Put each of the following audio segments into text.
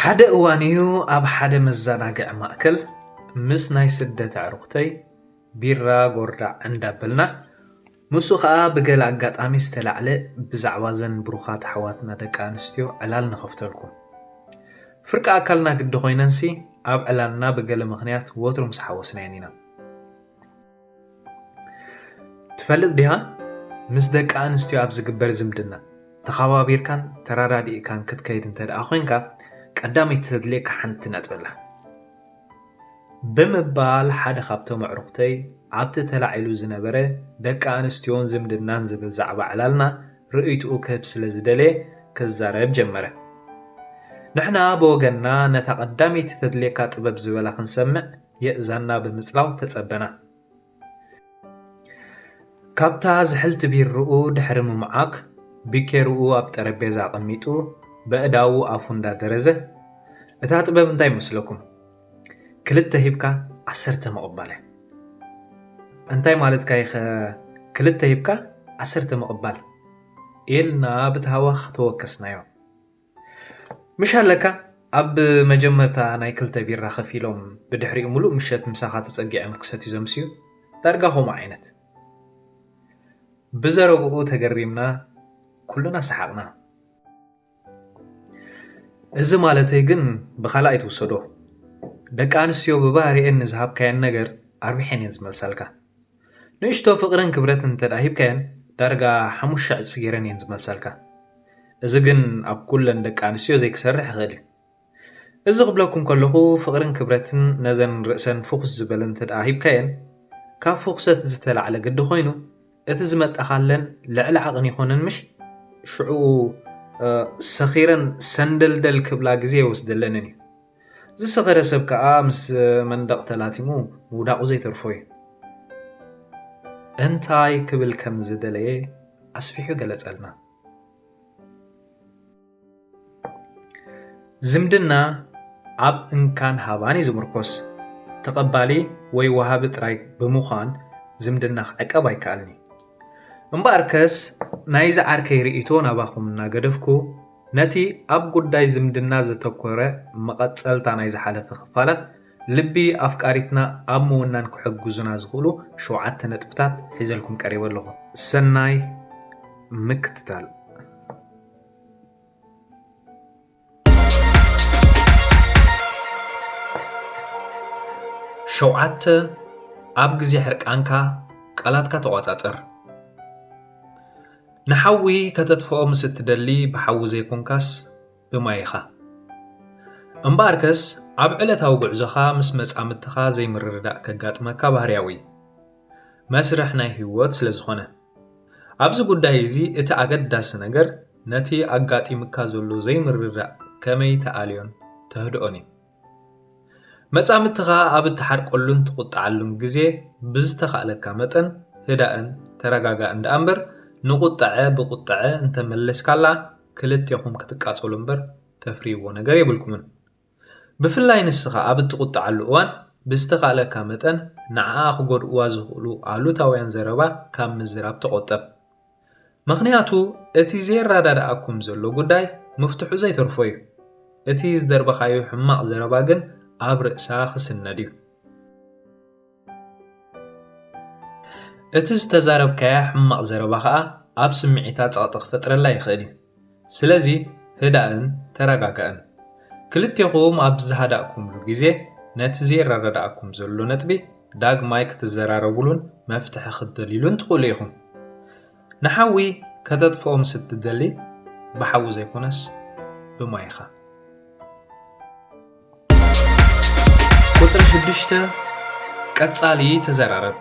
ሓደ እዋን እዩ ኣብ ሓደ መዘናግዒ ማእከል ምስ ናይ ስደት ኣዕሩኽተይ ቢራ ጎርዳዕ እንዳበልና፣ ንሱ ኸኣ ብገለ ኣጋጣሚ ዝተላዕለ ብዛዕባ ዘን ብሩኻት ኣሕዋትና ደቂ ኣንስትዮ ዕላል ንኸፍተልኩም። ፍርቂ ኣካልና ግዲ ኮይነንሲ ኣብ ዕላልና ብገለ ምኽንያት ወትሩ ምስ ሓወስናየን ኢና። ትፈልጥ ዲኻ? ምስ ደቂ ኣንስትዮ ኣብ ዝግበር ዝምድና ተኸባቢርካን ተረዳዲእካን ክትከይድ እንተ ደኣ ኮይንካ፣ ቀዳመይቲ ተድልየካ ሓንቲ ነጥቢ ኣላ። ብምባል ሓደ ካብቶም ኣዕሩኽተይ ኣብቲ ተላዒሉ ዝነበረ ደቂ ኣንስትዮን ዝምድናን ዝብል ዛዕባ ዕላልና ርእይትኡ ክህብ ስለ ዝደለየ ክዛረብ ጀመረ። ንሕና ብወገንና ነታ ቀዳመይቲ ተድልየካ ጥበብ ዝበላ ክንሰምዕ የእዛንና ብምጽላው ተጸበና። ካብታ ዝሕልቲ ቢርኡ ድሕሪ ምምዓክ፣ ቢኬርኡ ኣብ ጠረጴዛ ኣቐሚጡ፣ በእዳዉ ኣፉ እንዳደረዘ፣ "እታ ጥበብ እንታይ ይመስለኩም? ክልተ ሂብካ ዓሰርተ ምቕባል እያ." "እንታይ ማለትካ ኢኸ ክልተ ሂብካ ዓሰርተ ምቕባል?" ኢልና ብታህዋኽ ተወከስናዮ። ምሽ ኣለካ፣ ኣብ መጀመርታ ናይ ክልተ ቢራ ከፊሎም፣ ብድሕሪኡ ምሉእ ምሸት ምሳኻ ተጸጊዖም ክሰትዩ ዘምስዩ፣ ዳርጋ ከምኡ ዓይነት። ብዘረብኡ ተገሪምና፣ ኩልና ሰሓቕና። እዚ ማለተይ ግን ብኻልእ ኣይትውሰዶ። ደቂ ኣንስትዮ ብባህሪኤን ንዝሃብካየን ነገር ኣርቢሐን እየን ዝመልሳልካ። ንእሽቶ ፍቕርን ክብረትን እንተ ደኣ ሂብካየን፣ ዳርጋ ሓሙሽተ ዕጽፊ ገይረን እየን ዝመልሳልካ። እዚ ግን ኣብ ኩለን ደቂ ኣንስትዮ ዘይክሰርሕ ይኽእል እዩ። እዚ ክብለኩም ከለኹ፣ ፍቕርን ክብረትን ነዘን ርእሰን ፍኹስ ዝበለ እንተ ደኣ ሂብካየን፣ ካብ ፍኹሰት ዝተላዕለ ግዲ ኮይኑ፣ እቲ ዝመጣኻለን ልዕሊ ዓቕን ይኾነን ምሽ? ሽዑ፣ እ፣ ሰኺረን ሰንደልደል ክብላ ግዜ ይወስደለንን እዩ። ዝሰኸረ ሰብ ከኣ ምስ መንደቕ ተላቲሙ ምውዳቑ ዘይተርፎ እዩ። እንታይ ክብል ከም ዝደለየ ኣስፊሑ ገለጸልና። ዝምድና ኣብ እንካን ሃባን እዩ ዝምርኮስ። ተቐባሊ ወይ ወሃቢ ጥራይ ብምዃን ዝምድና ክዕቀብ ኣይከኣልን እዩ። እምበኣርከስ፣ ናይዚ ዓርከይ ርእይቶ ናባኹም እናገደፍኩ፣ ነቲ ኣብ ጉዳይ ዝምድና ዘተኮረ መቐጸልታ ናይ ዝሓለፈ ክፋላት ልቢ ኣፍቃሪትና ኣብ ምውናን ክሕግዙና ዝኽእሉ ሸውዓተ ነጥብታት ሒዘልኩም ቀሪበ ኣለኹ። ሰናይ ምክትታል። ሸውዓተ፣ ኣብ ግዜ ሕርቃንካ ቃላትካ ተቖጻጸር። ንሓዊ ከተጥፍኦ ምስ እትደሊ ብሓዊ ዘይኮንካስ ብማይ ኢኻ። እምበኣርከስ ኣብ ዕለታዊ ጉዕዞኻ ምስ መጻምድትኻ ዘይምርድዳእ ከጋጥመካ ባህርያዊ እዩ። መስርሕ ናይ ህይወት ስለ ዝኾነ። ኣብዚ ጉዳይ እዚ እቲ ኣገዳሲ ነገር ነቲ ኣጋጢምካ ዘሎ ዘይምርድዳእ ከመይ ተኣልዮን ተህድኦን እዩ። መጻምድትኻ ኣብ እትሓርቀሉን ትቑጥዓሉን ግዜ ብዝተኻእለካ መጠን ህዳእን ተረጋጋእን ደኣ እምበር ንቑጥዐ ብቑጥዐ እንተመለስካላ ክልቴኹም ክትቃጸሉ እምበር ተፍርይዎ ነገር የብልኩምን። ብፍላይ ንስኻ ኣብ እትቑጥዓሉ እዋን ብዝተኻእለካ መጠን ንዓኣ ክጎድእዋ ዝኽእሉ ኣሉታውያን ዘረባ ካብ ምዝራብ ተቖጠብ። ምኽንያቱ እቲ ዘየረዳድኣኩም ዘሎ ጉዳይ ምፍትሑ ዘይተርፎ እዩ። እቲ ዝደርበኻዮ ሕማቕ ዘረባ ግን ኣብ ርእሳ ክስነድ እዩ። እቲ ዝተዛረብካያ ሕማቕ ዘረባ ኸኣ ኣብ ስምዒታ ጸቕጢ ክፈጥረላ ይኽእል እዩ። ስለዚ ህዳእን ተረጋጋእን። ክልቴኹም ኣብ ዝሃዳእኩምሉ ግዜ ነቲ ዘየረዳድኣኩም ዘሎ ነጥቢ ዳግማይ ክትዘራረቡሉን መፍትሒ ክትደልዩሉን ትኽእሉ ኢኹም። ንሓዊ ከተጥፍኦ ምስ እትደሊ ብሓዊ ዘይኮነስ ብማይ ኢኻ። ቁጽሪ ሽዱሽተ፣ ቀጻሊ ተዘራረብ።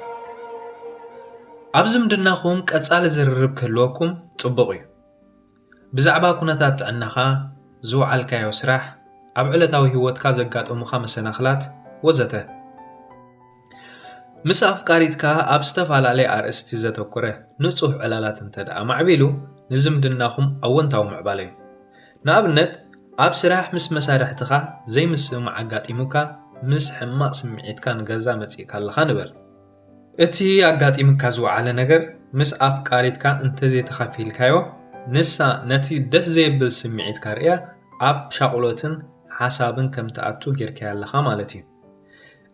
ኣብ ዝምድናኹም ቀጻሊ ዝርርብ ክህልወኩም ጽቡቕ እዩ። ብዛዕባ ኩነታት ጥዕናኻ፣ ዝወዓልካዮ ስራሕ፣ ኣብ ዕለታዊ ህይወትካ ዘጋጠሙኻ መሰናኽላት ወዘተ። ምስ ኣፍቃሪትካ ኣብ ዝተፈላለየ ኣርእስቲ ዘተኮረ ንጹህ ዕላላት እንተ ደኣ ማዕቢሉ፣ ንዝምድናኹም ኣወንታዊ ምዕባለ እዩ። ንኣብነት፣ ኣብ ስራሕ ምስ መሳርሕትኻ ዘይምስምማዕ ኣጋጢሙካ፣ ምስ ሕማቕ ስምዒትካ ንገዛ መጺእካ ኣለኻ ንበል። እቲ ኣጋጢምካ ዝወዓለ ነገር ምስ ኣፍቃሪትካ እንተዘይተኻፊልካዮ፣ ንሳ ነቲ ደስ ዘየብል ስምዒትካ ርእያ ኣብ ሻቕሎትን ሓሳብን ከም ትኣቱ ጌርካያ ኣለኻ ማለት እዩ።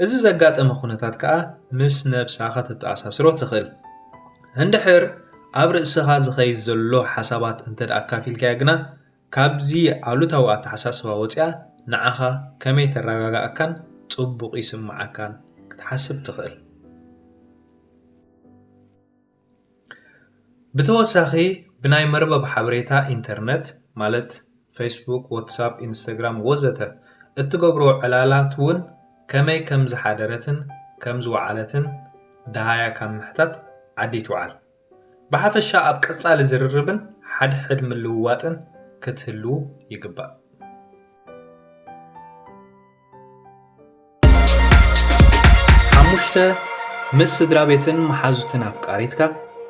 እዚ ዘጋጠመ ኩነታት ከኣ ምስ ነብሳ ከተተኣሳስሮ ትኽእል። እንድሕር ኣብ ርእስኻ ዝኸይድ ዘሎ ሓሳባት እንተ ደኣ ኣካፊልካያ ግና፣ ካብዚ ኣሉታዊ ኣተሓሳስባ ወጺኣ ንዓኻ ከመይ ተረጋግኣካን ጽቡቕ ይስምዓካን ክትሓስብ ትኽእል። ብተወሳኺ፣ ብናይ መርበብ ሓበሬታ ኢንተርነት፣ ማለት ፌስቡክ፣ ዋትሳፕ፣ ኢንስታግራም ወዘተ፣ እትገብሮ ዕላላት እውን ከመይ ከም ዝሓደረትን ከም ዝወዓለትን ደሃያ ካብ ምሕታት ዓዲ ይትውዓል። ብሓፈሻ ኣብ ቀጻሊ ዝርርብን ሓድሕድ ምልውዋጥን ክትህልዉ ይግባእ። ሓሙሽተ፣ ምስ ስድራ ቤትን መሓዙትን ኣፍቃሪትካ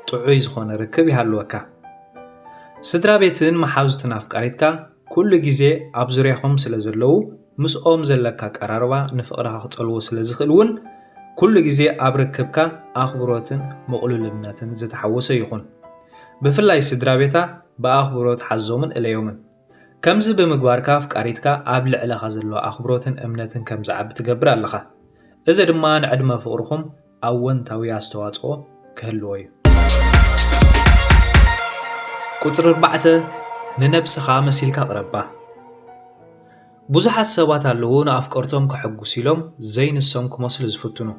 ጥዑይ ዝኾነ ርክብ ይሃልወካ። ስድራ ቤትን መሓዙትን ኣፍቃሪትካ ኩሉ ግዜ ኣብ ዙርያኹም ስለ ዘለዉ፣ ምስኦም ዘለካ ቀራርባ ንፍቕርኻ ክጸልዎ ስለ ዝኽእል እውን፣ ኩሉ ግዜ ኣብ ርክብካ ኣኽብሮትን ምቕሉልነትን ዝተሓወሶ ይኹን። ብፍላይ ስድራ ቤታ ብኣኽብሮት ሓዞምን እለዮምን። ከምዚ ብምግባርካ ኣፍቃሪትካ ኣብ ልዕለኻ ዘለዋ ኣኽብሮትን እምነትን ከም ዝዓቢ ትገብር ኣለኻ። እዚ ድማ ንዕድመ ፍቕርኹም ኣወንታዊ ኣስተዋጽኦ ክህልዎ እዩ። ቁጽሪ ኣርባዕተ፣ ንነብስኻ መሲልካ ቅረባ። ብዙሓት ሰባት ኣለዉ ንኣፍቀርቶም ከሐጉሱ ኢሎም ዘይንሶም ክመስሉ ዝፍትኑ።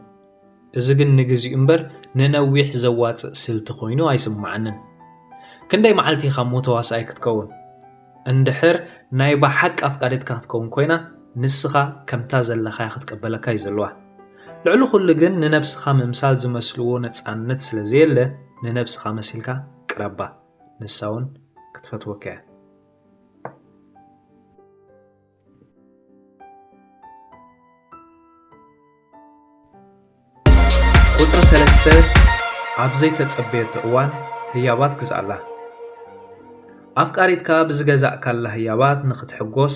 እዚ ግን ንግዚኡ እምበር ንነዊሕ ዘዋጽእ ስልቲ ኮይኑ ኣይስምዓንን። ክንደይ መዓልቲ ኢኻ እሞ ተዋሳኣይ ክትከውን? እንድሕር ናይ ብሓቂ ኣፍቃሪትካ ክትከውን ኮይና፣ ንስኻ ከምታ ዘለኻ ክትቅበለካ እዩ ዘለዋ። ልዕሊ ኩሉ ግን ንነብስኻ ምምሳል ዝመስልዎ ነጻነት ስለ ዘየለ፣ ንነብስኻ መሲልካ ቅረባ። ንሳ እውን ክትፈትወካ እያ። ቁጽሪ ሰለስተ፣ ኣብ ዘይተጸበየቶ እዋን ህያባት ግዝኣላ። ኣፍቃሪትካ ብዝገዛእካላ ህያባት ንኽትሕጎስ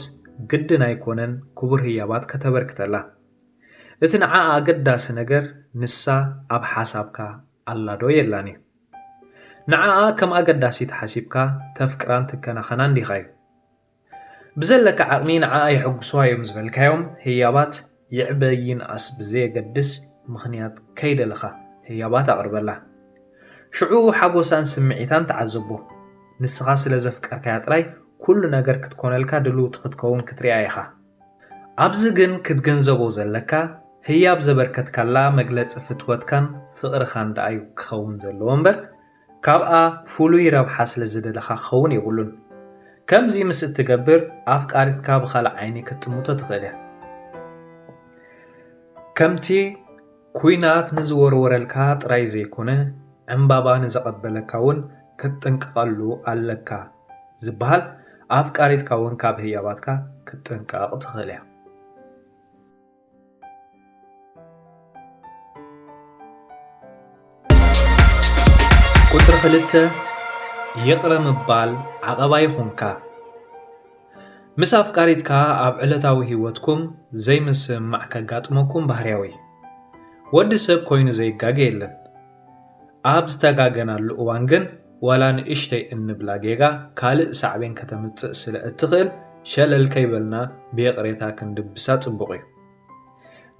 ግድን ኣይኮነን ክቡር ህያባት ከተበርክተላ። እቲ ንዓኣ ኣገዳሲ ነገር ንሳ ኣብ ሓሳብካ ኣላ ዶ የላን እዩ። ንዓኣ ከም ኣገዳሲት ሓሲብካ ተፍቅራን ትከናኸናን ዲኻ እዩ። ብዘለካ ዓቕሚ ንዓኣ የሐጉስዋ እዮም ዝበልካዮም ህያባት ይዕበ ይንኣስ ብዘየገድስ ምኽንያት ከይደለኻ ህያባት ኣቕርበላ። ሽዑ ሓጎሳን ስምዒታን ተዓዘቦ። ንስኻ ስለ ዘፍቀርካያ ጥራይ ኩሉ ነገር ክትኮነልካ ድልውቲ ክትከውን ክትሪኣ ኢኻ። ኣብዚ ግን ክትግንዘቦ ዘለካ፣ ህያብ ዘበርከትካላ መግለጺ ፍትወትካን ፍቕርኻን ደኣ እዩ ክኸውን ዘለዎ እምበር፣ ካብኣ ፍሉይ ረብሓ ስለ ዝደለኻ ክኸውን የብሉን። ከምዚ ምስ እትገብር፣ ኣፍቃሪትካ ብኻልእ ዓይኒ ክትጥምቶ ትኽእል እያ። ከምቲ ኲናት ንዝወርወረልካ ጥራይ ዘይኮነ፣ ዕምባባ ንዘቐበለካ እውን ክትጥንቀቐሉ ኣለካ ዝበሃል፣ ኣፍቃሪትካ እውን ካብ ህያባትካ ክትጥንቀቕ ትኽእል እያ። ቁጽሪ ክልተ፣ ይቕረ ምባል ዓቐባ ይኹንካ። ምስ ኣፍቃሪትካ ኣብ ዕለታዊ ህይወትኩም ዘይምስምማዕ ከጋጥመኩም ባህርያዊ። ወዲ ሰብ ኮይኑ ዘይጋገ የለን። ኣብ ዝተጋገናሉ እዋን ግን፣ ዋላ ንእሽተይ እንብላ ጌጋ ካልእ ሳዕቤን ከተምጽእ ስለ እትኽእል፣ ሸለል ከይበልና ብይቕሬታ ክንድብሳ ጽቡቕ እዩ።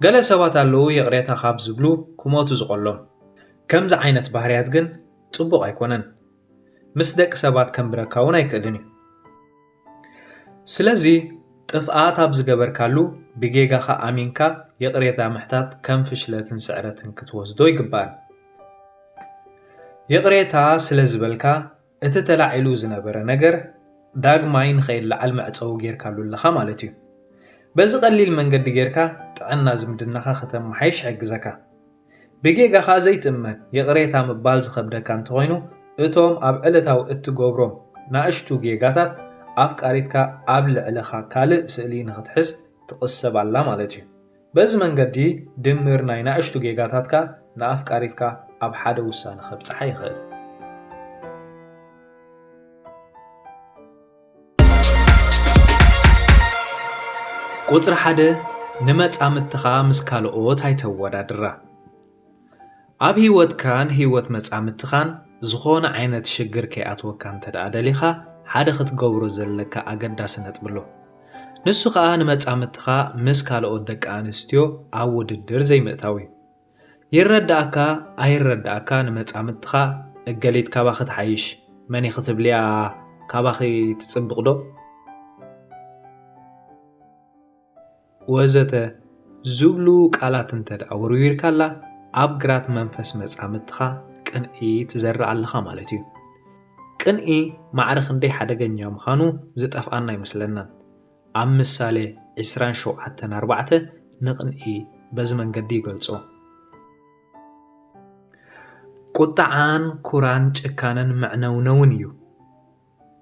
ገለ ሰባት ኣለዉ፣ ይቕሬታ ካብ ዝብሉ ክሞቱ ዝቐሎም። ከምዚ ዓይነት ባህርያት ግን ጽቡቕ ኣይኮነን። ምስ ደቂ ሰባት ከንብረካ እውን ኣይክእልን እዩ። ስለዚ፣ ጥፍኣት ኣብ ዝገበርካሉ ብጌጋኻ ኣሚንካ ይቕሬታ ምሕታት ከም ፍሽለትን ስዕረትን ክትወስዶ ኣይግባእን። ይቕሬታ ስለ ዝበልካ፣ እቲ ተላዒሉ ዝነበረ ነገር ዳግማይ ንኸይለዓል መዕጸዊ ጌርካሉ ኣለኻ ማለት እዩ። በዚ ቀሊል መንገዲ ጌርካ ጥዕና ዝምድናኻ ከተመሓይሽ ይሕግዘካ። ብጌጋኻ ዘይትእመን ይቕሬታ ምባል ዝኸብደካ እንተኾይኑ፣ እቶም ኣብ ዕለታዊ እትገብሮም ናእሽቱ ጌጋታት ኣፍቃሪትካ ኣብ ልዕለኻ ካልእ ስእሊ ንኽትሕዝ ትቕሰብ ኣላ ማለት እዩ። በዚ መንገዲ ድምር ናይ ናእሽቱ ጌጋታትካ ንኣፍቃሪትካ ኣብ ሓደ ውሳነ ከብጽሓ ይኽእል። ቁጽሪ ሓደ፣ ንመጻምድትኻ ምስ ካልኦት ኣይተወዳድራ። ኣብ ህይወትካን ህይወት መጻምድትኻን ዝኾነ ዓይነት ሽግር ከይኣትወካ እንተ ደኣ ደሊኻ፣ ሓደ ክትገብሮ ዘለካ ኣገዳሲ ነጥቢ ኣሎ። ንሱ ኸኣ ንመጻምድትኻ ምስ ካልኦት ደቂ ኣንስትዮ ኣብ ውድድር ዘይምእታው እዩ። ይረዳእካ ኣይረዳእካ ንመጻምድትኻ እገሊት ካባኺ ትሓይሽ፣ መን ኢኺ ትብልያ፣ ካባኺ ትጽብቕ ዶ? ወዘተ ዝብሉ ቃላት እንተ ደኣ ወርዊርካላ፣ ኣብ ግራት መንፈስ መጻምድትኻ ቅንኢ ትዘርእ ኣለኻ ማለት እዩ። ቅንኢ ማዕረ ክንደይ ሓደገኛ ምዃኑ ዝጠፍኣና ኣይመስለናን። ኣብ ምሳሌ ዕስራን ሸውዓተን ኣርባዕተ ንቕንኢ በዚ መንገዲ ይገልጾ። ቁጥዓን ኩራን ጭካነን መዕነውነውን እዩ።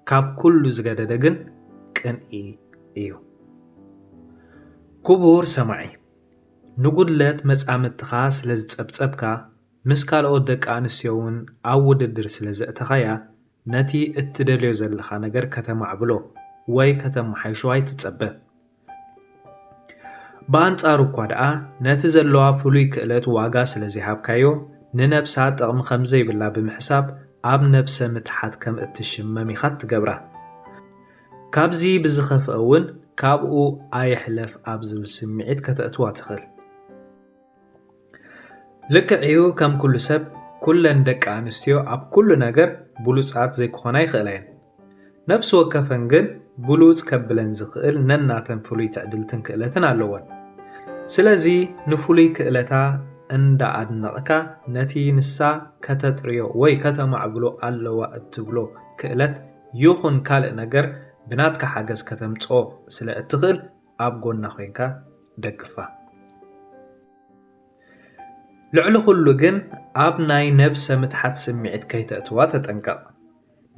ካብ ኩሉ ዝገደደ ግን ቅንኢ እዩ። ክቡር ሰማዒ፣ ንጉድለት መጻምድትኻ ስለ ዝጸብጸብካ፣ ምስ ካልኦት ደቂ ኣንስትዮ እውን ኣብ ውድድር ስለ ዘእተኻያ፣ ነቲ እትደልዮ ዘለኻ ነገር ከተማዕብሎ ወይ ከተመሓይሾ ኣይትጸበ። ብኣንጻሩ እኳ ደኣ፣ ነቲ ዘለዋ ፍሉይ ክእለት ዋጋ ስለ ዘይሃብካዮ፣ ንነብሳ ጥቕሚ ከም ዘይብላ ብምሕሳብ፣ ኣብ ነብሰ ምትሓት ከም እትሽመም ኢኻ ትገብራ። ካብዚ ብዝኸፍአ እውን፣ ካብኡ ኣይሕለፍ ኣብ ዝብል ስምዒት ከተእትዋ ትኽእል። ልክዕ እዩ፣ ከም ኩሉ ሰብ፣ ኩለን ደቂ ኣንስትዮ ኣብ ኩሉ ነገር ብሉጻት ዘይክኾና ይኽእላ እየን። ነፍሲ ወከፈን ግን ብሉጽ ከብለን ዝኽእል ነናተን ፍሉይ ትዕድልትን ክእለትን ኣለወን። ስለዚ ንፍሉይ ክእለታ እንዳ ኣድነቕካ፣ ነቲ ንሳ ከተጥርዮ ወይ ከተማዕብሎ ኣለዋ እትብሎ ክእለት ይኹን ካልእ ነገር ብናትካ ሓገዝ ከተምጽኦ ስለ እትኽእል፣ ኣብ ጎና ኮይንካ ደግፋ። ልዕሊ ኩሉ ግን ኣብ ናይ ነብሰ ምትሓት ስምዒት ከይተእትዋ ተጠንቀቕ።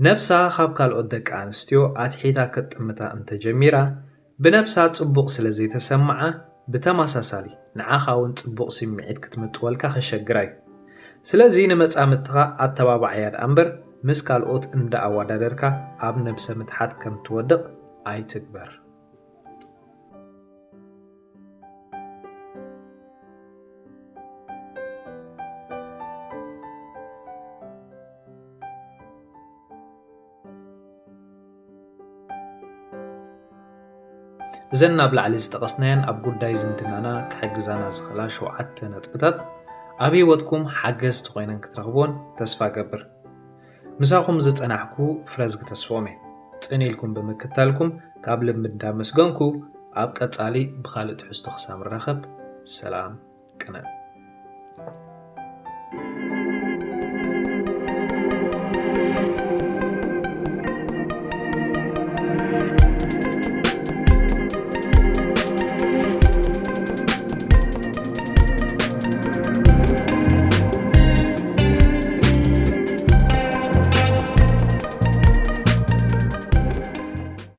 ነብሳ ካብ ካልኦት ደቂ ኣንስትዮ ኣትሒታ ክትጥምታ እንተጀሚራ፣ ብነብሳ ጽቡቕ ስለ ዘይተሰምዓ፣ ብተመሳሳሊ ንዓኻ እውን ጽቡቕ ስምዒት ክትምጥወልካ ከሸግራ እዩ። ስለዚ ንመጻምድትኻ ኣተባብዓያ ደኣ እምበር፣ ምስ ካልኦት እንዳ ኣወዳደርካ ኣብ ነብሰ ምትሓት ከም ትወድቕ ኣይትግበር። እዘን ናብ ላዕሊ ዝጠቐስናየን ኣብ ጉዳይ ዝምድናና ክሕግዛና ዝኽእላ ሸውዓተ ነጥብታት ኣብ ህይወትኩም ሓገዝቲ ኮይነን ክትረኽብዎን ተስፋ እገብር። ምሳኹም ዝጸናሕኩ ፍረዝጊ ተስፎም እየ። ጽን ኢልኩም ብምክታልኩም ካብ ልቢ እንዳመስገንኩ፣ ኣብ ቀጻሊ ብኻልእ ትሕዝቶ ክሳብ ንራኸብ፣ ሰላም ቅነ።